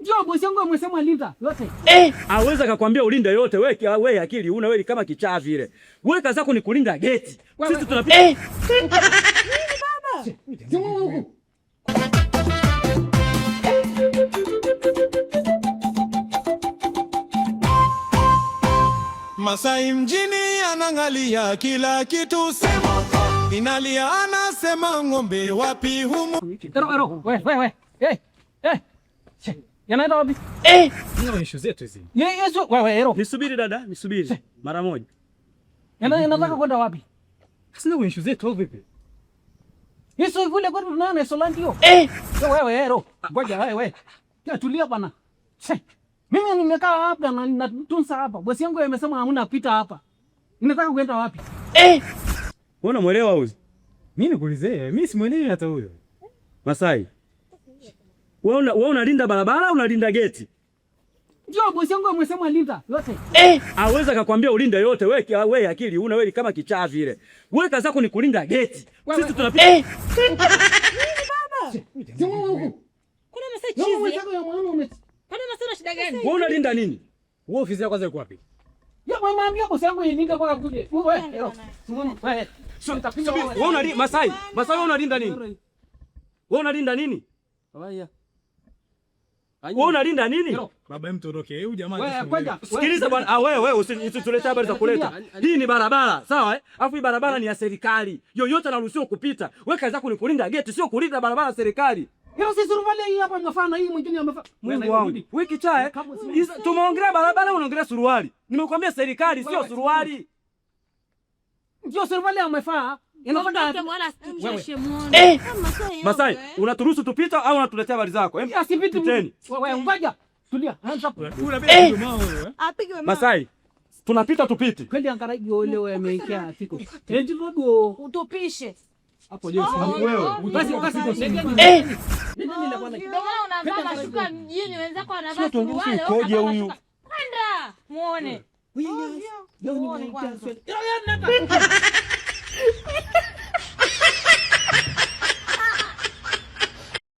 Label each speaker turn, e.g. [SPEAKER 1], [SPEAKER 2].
[SPEAKER 1] Ndio bosi yangu amesema linda yote.
[SPEAKER 2] Eh, aweza akakwambia ulinde yote. Wewe wewe akili una wewe kama kichaa vile. Wewe kazi yako ni kulinda geti. Sisi tunapita.
[SPEAKER 1] Eh. Nini baba? Huku.
[SPEAKER 3] Masai mjini anangalia kila kitu, sema inalia, anasema ng'ombe wapi humu.
[SPEAKER 1] Ero ero, we we we. Eh. Eh. Yanaenda wapi?
[SPEAKER 2] Eh.
[SPEAKER 4] Ni issue zetu hizi.
[SPEAKER 1] Yesu, wewe ero.
[SPEAKER 2] Nisubiri dada, nisubiri mara moja.
[SPEAKER 1] Yana yanataka kwenda wapi?
[SPEAKER 4] Sasa ni issue zetu au vipi?
[SPEAKER 1] Yesu kule kwetu tunaona Solandio.
[SPEAKER 2] Eh.
[SPEAKER 1] Wewe ero. Ngoja wewe. Tulia bana. Mimi nimekaa hapa na natunza hapa. Bosi yangu amesema hamna pita hapa. Ninataka kwenda wapi?
[SPEAKER 2] Eh. Wewe unamuelewa huyu?
[SPEAKER 4] Mimi nikuulize, mimi simuelewi hata huyo.
[SPEAKER 2] Masai. Wewe unalinda barabara au unalinda geti?
[SPEAKER 1] Ndio bosi yangu amesema linda yote.
[SPEAKER 2] Eh, aweza akakwambia ulinde yote. Wewe wewe akili una wewe kama kichaa vile. Wewe kazi yako ni kulinda geti. Sisi tunapita. Eh.
[SPEAKER 5] Nini baba?
[SPEAKER 1] Huku.
[SPEAKER 5] Kuna Masai chizi. Kwani Masai una shida gani?
[SPEAKER 2] Wewe unalinda nini?
[SPEAKER 4] Wewe ofisi yako kwanza iko wapi?
[SPEAKER 1] Ya mwambia bosi yangu ilinda kwa kuje. Wewe. Wewe.
[SPEAKER 2] Wewe unalinda Masai. Masai wewe unalinda nini? Wewe unalinda nini?
[SPEAKER 1] Haya.
[SPEAKER 2] Wewe unalinda nini?
[SPEAKER 4] Baba mtu ondoke. Huyu jamaa
[SPEAKER 1] wewe kwanza.
[SPEAKER 2] Sikiliza bwana. Ah, wewe wewe usitulete habari za kuleta. Hii ni barabara, sawa eh? Alafu hii barabara ni ya serikali. Yoyote anaruhusiwa kupita. Wewe kazi yako ni kulinda geti, sio kulinda barabara ya serikali.
[SPEAKER 1] Hiyo si suruali hii hapa inafaa na hii mwingine amefaa.
[SPEAKER 2] Mungu wangu. Wiki chae. Tumeongelea barabara, unaongelea suruali. Nimekuambia serikali sio suruali.
[SPEAKER 1] Ndio suruali amefaa.
[SPEAKER 5] Inataka
[SPEAKER 2] eh. Masai, unaturuhusu tupita au unatuletea habari zako?
[SPEAKER 1] Asipiti. Wewe ngoja. Tulia. Anza.
[SPEAKER 2] Eh. Masai, tunapita tupiti.
[SPEAKER 1] Kweli angarai ole wewe ameingia siku. Eti ndio
[SPEAKER 5] utupishe.
[SPEAKER 4] Hapo je, wewe.
[SPEAKER 1] Basi basi
[SPEAKER 2] Eh.
[SPEAKER 1] Nini nile bwana?
[SPEAKER 5] Ndio maana unavaa mashuka mjini, wenzako wanavaa suruali.
[SPEAKER 2] Ukoje huyu?
[SPEAKER 5] Panda muone.
[SPEAKER 1] Leo nimeingia.